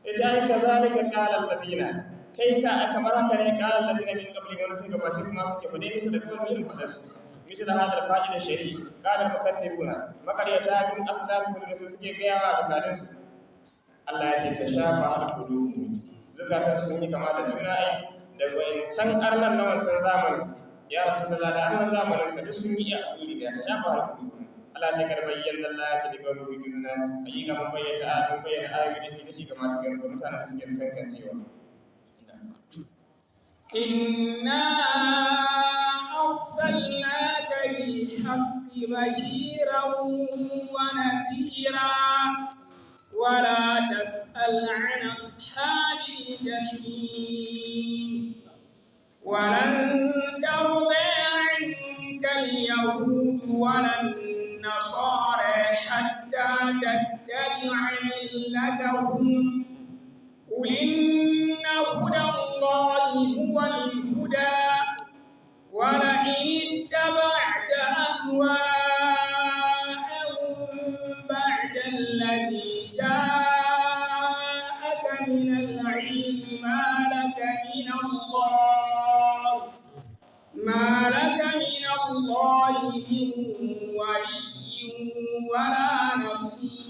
yace ai kazalika qala alladina, kai ka kamar haka ne, qala alladina min qabli, wani sai gabace su ma suke fade musu da kawai irin fadar su. Misal hadal fa'il shari qala mukaddibuna, makaryata min aslafihim da su suke gaya wa tsakanin su. Allah ya ce tashafa al qulub, zukatan su sun yi kama da juna, ai da wayancan arnan na wancan zamani, ya rasulullah, da annan zamanin ka duk sun yi iya abu da tashafa al qulub. Allah ce kar bayyana Allah ya ce ga ruhuna, hakika mun bayyana, mun bayyana ayoyi da ke dake ga ga mutanen da suke san kan cewa إنا أرسلناك بالحق بشيرا ونذيرا ولا تسأل عن أصحاب الجحيم. ولن ترضى عنك اليهود ولا النصارى حتى تتبع ملتهم. قل إن هدى الله هو الهدى ولئن اتبعت أهواءهم بعد الذي جاءك من العلم ما لك من الله من ولي ولا نصير.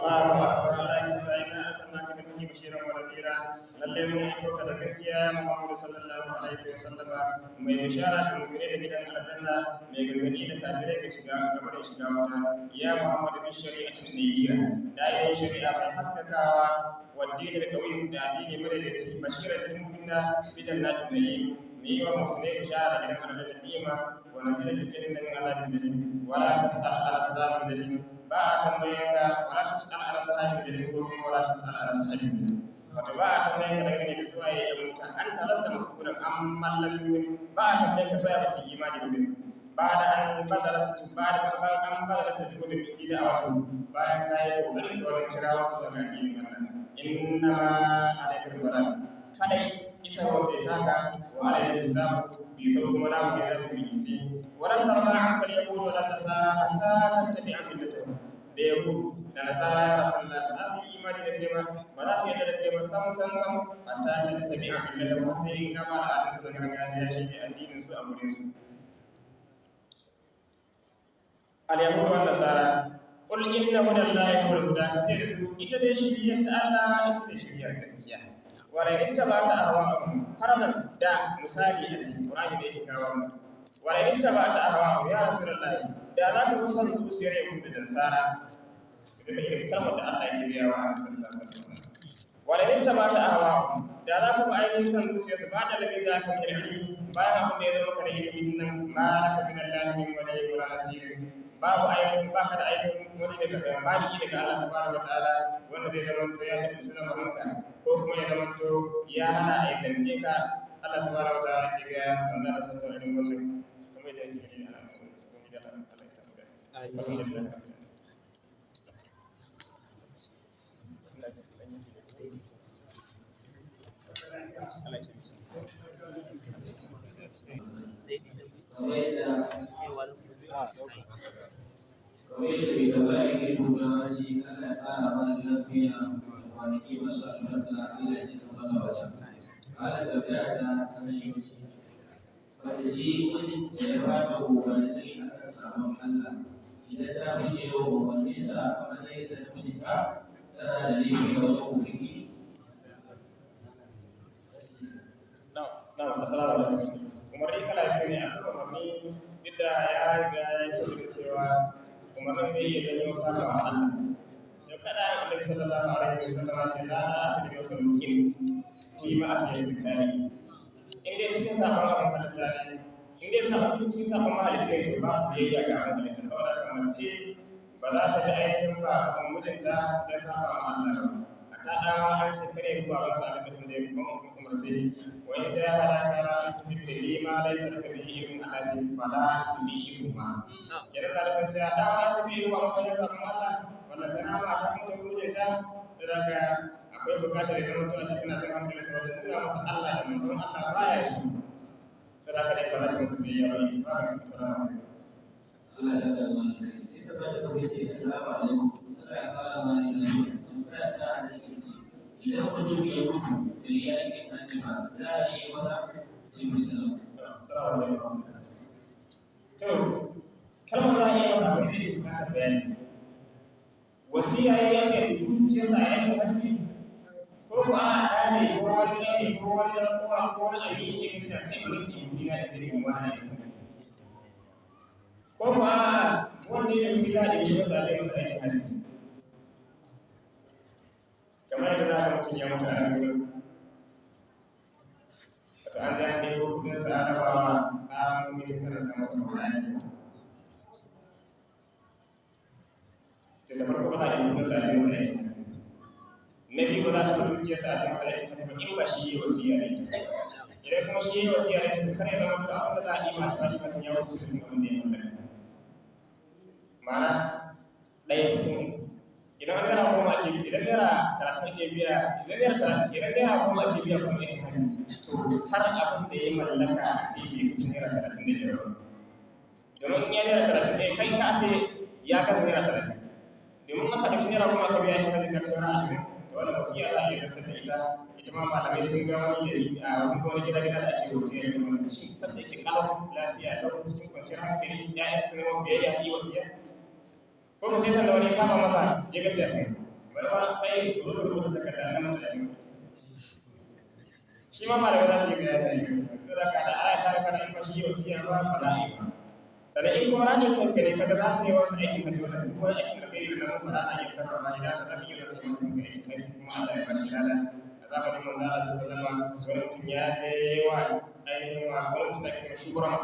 Allahu akbar. Allah ya sa inna arsalnaka bil haqqi bashiran wa nadhira, lalle mun aiko ka da gaskiya, Muhammadu sallallahu alaihi wa sallama, mai bishara ga mu'mini da gidan aljanna, mai gargadi da kafirai ga shiga gaba da shiga wuta. Ya Muhammadu, bi shari'atin niyya, da yin shari'a mai haskakawa, wa dinil qawim, da addini madaidaici, bashiran lil mu'minina bi jannatin na'im, mai yi wa mu'minai bishara da gidan aljanna ni'ima, wa nazila jikin min azabin jahim. Wala tasal ala ashabil jahim, ba a tambaye ka, wala tusal ala ashabil jahim, ko kuma wala tusal ala ashabil jahim, wato ba a tambaye ka dangane da suwaye ya mutu, an talasta mas'ulan amma lam yu'min, ba a tambaye ka suwaye ba su yi imani ba. Ba da an bazara, ba da an bazara ta jigo da biki da wato bayan ka yi kokarin da wani kira wasu daga addinin Allah. Inna ma alaikal balagh, kadai isa wace taka, wa alaikal hisab, bi sau kuma namu ne zan bincike. Walan tarda anka al-yahud wa lan nasara hatta tattabi'a millatahum, da yahudu da nasara, ya rasulullah, ba za su yi imani da kai ba, ba za su yarda da kai ba sam sam sam, hatta tattabi'a millatahum, sai in kama al'adun su na gargajiya, shi ne addinin su a gurin su, al-yahudu wa nasara. Qul inna hudallahi huwal huda, sai da su ita dai shiriyar ta Allah ita ce shiriyar gaskiya. Wala in tabata ahwa'ahum, faradan da misali a cikin Qur'ani da yake kawo mu, wala in tabata ahwa'ahum, ya rasulullahi, da za ka son zuciyar yahudu da nasara da irin kalmar da Allah yake gaya wa Annabi sallallahu alaihi wasallam, wala in tabata ahwa'ahum, da za ka bi ainihin son zuciyar su, ba da labi za ka yi ilimi, bayan abin da ya zama kana ilimi nan, ma laka min Allah min waliyyin wala nasir, babu ainihin, baka da ainihin wani daga maliki daga Allah subhanahu wataala wanda zai zama to ya tafi sunan mamanka, ko kuma ya zama to ya hana a danke ka Allah subhanahu wataala ke ga manzo Allah sallallahu alaihi wasallam kamar yadda yake gani ana kuma da Allah ya samu dace. Alhamdulillah. Kamar yadda mai tambaya yake turawa ce, Allah ya ƙara mana lafiya da kwanaki masu albarka, Allah ya ji kan magabata. Malam, tambaya ta anan ita ce, mace ce mijin da ya ba ta umarni a kan sabon Allah, idan ta bijire wa umarninsa a matsayinsa na mijinta, tana da laifi a wajen Ubangiji? Na'am, assalamu alaikum. Umarni kala biyu ne, akwai umarni duk da ya riga ya yi saurin cewa umarnin zai iya janyo saba wa Allah. To kada Annabi sallallahu alaihi wasallam ya ce la ta'ti bi mungkin fi ma'asiyati tsari. In dai cikin sabon abin halitta ne, in dai sabon cikin sabon mahalicci ne, to ba biyayya ga abin halitta. Saboda haka mace ba za ta bi ainihin ba kuma mijinta don saba wa Allah ba. Ta dama an ce kare ku ba masa lokacin da ya kuma umarci wa in jahadaka fi ma laysa laka bihi ilmun allati fala tudihuma. Kenan da nufin cewa dama su biyu ba masa ya samu Allah wannan tana ma ta mutu kuje ta sadaka akwai bukatar ya zama tuwa tana son hankali sa wajen nuna masa Allah da manzon Allah baya su sadaka dai ba za ta musu biyayya ba. Assalamu alaikum. Allah ya saka da malam kai. Sai tambaya ta gaba ce, assalamu alaikum, Allah ya ƙara mana lafiya. Tambaya ta anan ita ce, idan mutum ya mutu bai yi aikin hajji ba, za a iya masa? Sai bisalam. Assalamu alaikum. To, kalmar za a iya masa abin da yake bukatar bayani. Wasiya ya ce dukiyarsa ya yi hajji ko ba a ɗa ne ko wani ne ko wani ɗan uwa ko wani abin yake kusa ne wani ne duniya da zai yi wani aikin hajji. Ko ba wani ne duniya da yake masa zai masa aikin hajji. Kamar yadda za ka mutum ya mutu a nan gurin. Wato an ja ne ko kudin sa ana ba wa alamomi suka ranta masa Qur'ani. To da farko ba za a yi kudin sa a yi masa aikin hajji. Na biyu ba za ta dukiyar sa a yi masa aikin hajji ba in ba shi yi wasiya ne. Idan kuma shi yi wasiya ne, to kar ya zama to abin da za a yi ma ta shi ya wuce su abin da ya mallaka. Ma'ana ɗaya cikin uku. Idan naira 10 ake, idan naira 30 ake biya, idan naira 30, idan naira 10 ake biya kuma aikin hajji, to har abin da ya mallaka a ce bai wuce naira 35 ba. Domin in ya naira 30 ne kai ka ce ya kasa naira 30. Domin aka ɗauki naira 10 aka biya aikin hajji ka naira 20, to wannan wasiya za a iya zartar da ita. Ita ma malamai sun ga wani dalili a sun ga wani gida gida da ake wasiya da wannan shi sanda yake kalau lafiya lau cikin kwanciyar hankali ya'yan su zama biyayya yi wasiya. Ko sai sanda wani ya saba masa ya ga sai kai bari ma kai zo ka rubuta takarda nan mutane shi ma malamai za su yi bayani saboda ka da aya ta kana in ba shi wasiya ba ba za a yi ba. Sannan in kuma ranar kanka ne kaga za ka yi wasu aikin hajji wanda duk wani aikin da kai da nan ba za a iya sarrafa shi, da za ka iya zarta wani aikin hajji kuma Allah ya ba shi lada. A zamanin manzo Allah sallallahu alaihi wasallam wani mutum ya je wa ainihin wa wani mutum ake kira shubrama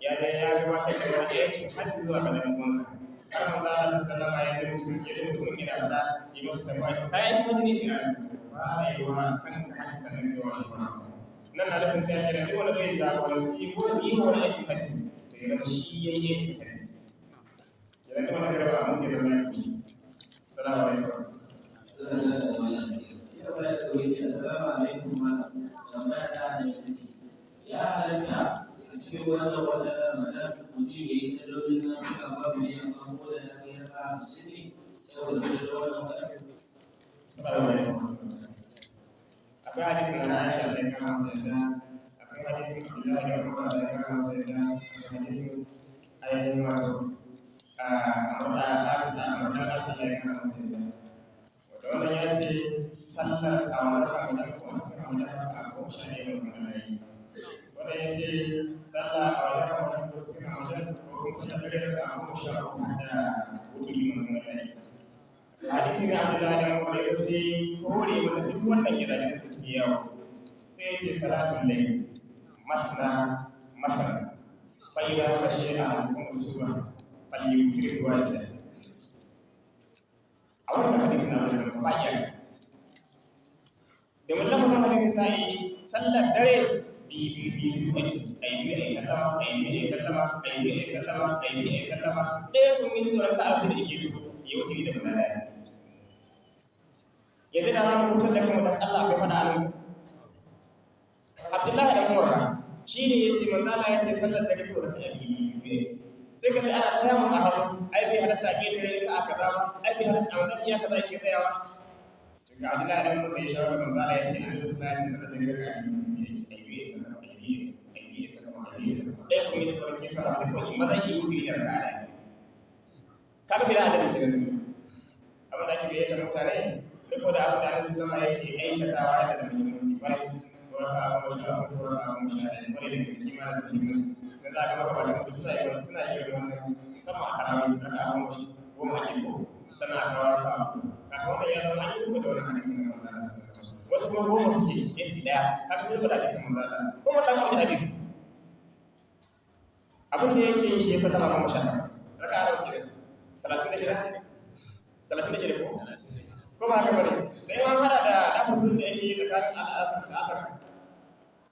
ya je ya gabatar da wani aikin hajji zuwa ga ɗan uwansa. Har manzo Allah sallallahu alaihi wasallam ya ji mutum ya ji mutum yana faɗa ya masa tambaya kai aikin hajji ne sai ba a yi wa kanka hajji sannan da wani shubrama. Nan na nufin sai kenan duk wanda zai jagoranci ko yi wani aikin hajji to ya zama shi ya yi aikin hajji. Kenan duk wanda zai raba abin sai zama ya fi. Assalamu alaikum. Allah ya saka da malam kai. Sai tambaya ta gaba ce, assalamu alaikum malam. Tambaya ta anan ita ce, ya halatta a cikin wannan watan Ramadan mutum ya yi sallolin nafila babu ne amma ko da ya kai raka'a 50 ne saboda falalar wannan watan? Assalamu alaikum. Akwai hadisin na Aisha da ya kama da yadda, akwai hadisin Abdullahi da Umar da ya kama da yadda, akwai hadisin ainihin wato Amr dan As da ya kama da yadda. Wato wannan ya ce sallar a wani Ramadan ko wasu Ramadan a ko 11 Ramadan ya yi. Wannan ya ce sallah a wani Ramadan ko wasu Ramadan ko kuma 11 da 13 da wuturi Ramadan ya yi. Hadisi na Abdullahi da Umar ya ce kore mata duk wannan gidajen da suke yawo sai ya ce salatul layl masna masna fa idza khashiya ahadukum as-subha falyutir wahida. A wannan hadisi na Abdullahi ba iya domin lafazin hadisin sai sallar dare Biyu biyu biyu biyu ayi biyu ayi sallama, ayi biyu ayi sallama, ayi biyu ayi sallama, ayi biyu ayi sallama. Ɗaya kuma yin tsoron ka abin da yake so ya wuce da guda ɗaya. Yanzu da zamu hutar da kanmu dan Allah akwai faɗa nan. Abdullahi da Umar shi ne ya ce manzo Allah ya ce sallar da kake da biyu. Sai ka ji ana ta yawan a hagu, ai bai halatta a ƙetare ka a kaza ba, ai bai halatta a wannan iya kaza yake tsayawa. Ga Abdullahi da Umar da ya shawo manzo Allah ya ce an suna ce sallar da kake biyu ɗaya kuma yin tsoron ke fara da kawai maza ke wuce da rana. Kaga bila adalci kenan. Abin da ake gayyata mutane duk da abin da Annabi sallama yake aikatawa yana da muhimmanci kwarai. Waraka goma sha uku, waraka 11, kwarai da gaske ma da muhimmanci. Dan za ka ga magabatan mu suna yi suna yi wannan musamman a tarawih raka'a 10 ake ko sannan a kawo raka'a uku. Kaga wannan ya zama an yi duka da wannan hadisin na manzon Allah. Wasu kuma 10 suke yi su ɗaya, kaga sun rubuta hadisin manzon Allah. Kuma ɗan abu da abin. Abin da yake yi ya sallama 18, raka'a nawa kenan? 36? 36 ko? Ko ba haka bane? To in an hada da lafazin da yake yi tsakanin al'asar da asar,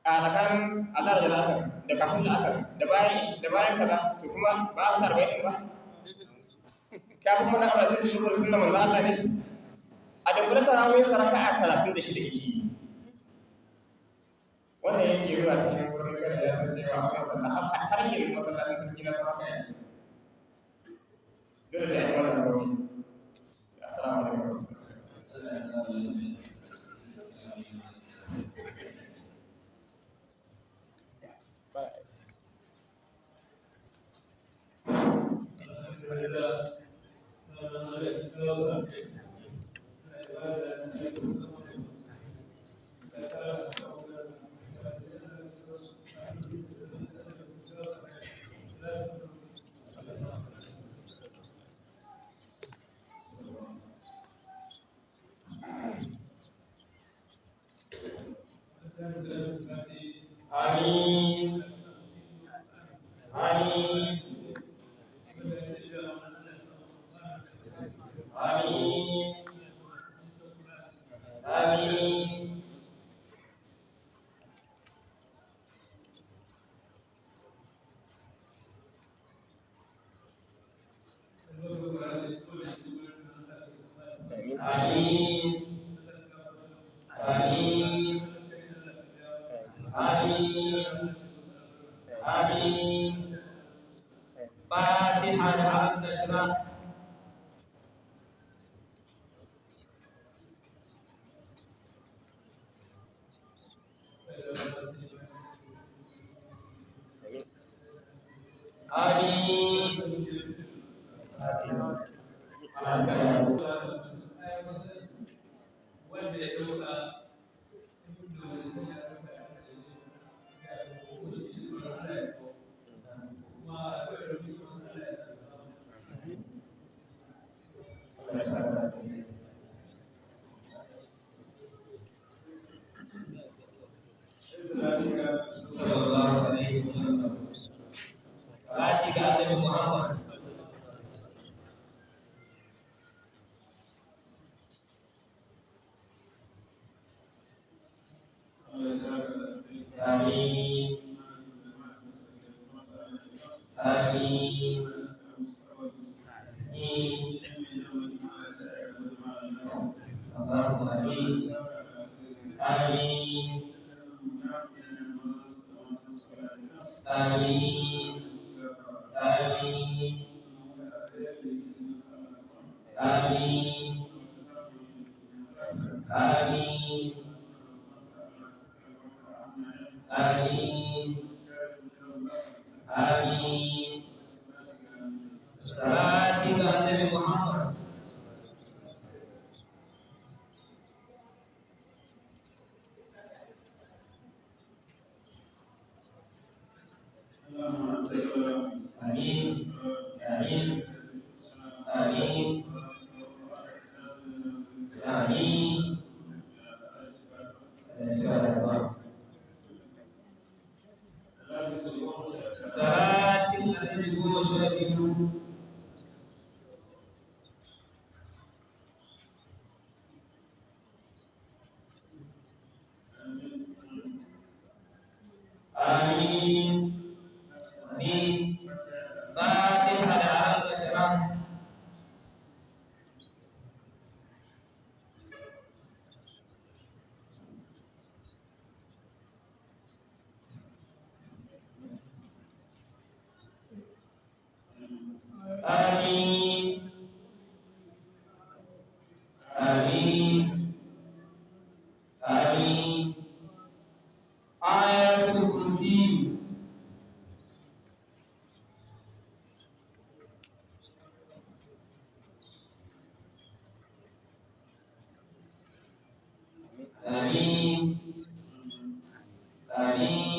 a tsakanin azhar da al'asar da kafin al'asar da bayan da bayan kaza, to kuma ba a sa 40 ba. Kafin mana Allah zai shigo sunna manzo Allah ne. A dubbula tarawih saraka 36 yake yi. Wannan yake zuwa cikin wurin kada ya san cewa akwai masallaci har tarihin masallacin cikin na sama kai. Dole sai an wannan rawi. Assalamu alaikum. Amin. Amin. Amin. Amin. Amin. Amin. Amin. Amin. Fatiha da Abdullah. Amin. Wanda ya ɗauka dole sai ya ɗauka ya ɗauka ya ɗauka ya ɗauka kuma akwai rubutu Allah ya ɗauka. Sallallahu alaihi wasallam. Salati ga Annabi Muhammad. Amin. Amin. Amin. Allahumma amin. Amin. Amin. Amin. Amin. Amin. Amin. Amin. Salati ga Annabi Muhammad. Amin. Amin. Amin. Amin. Ya ci gaba. Salatin Annabi 12. آمين آمين. فاتحة على الأشراف. آمين آمين آمين. آية الكرسي. آمين آمين.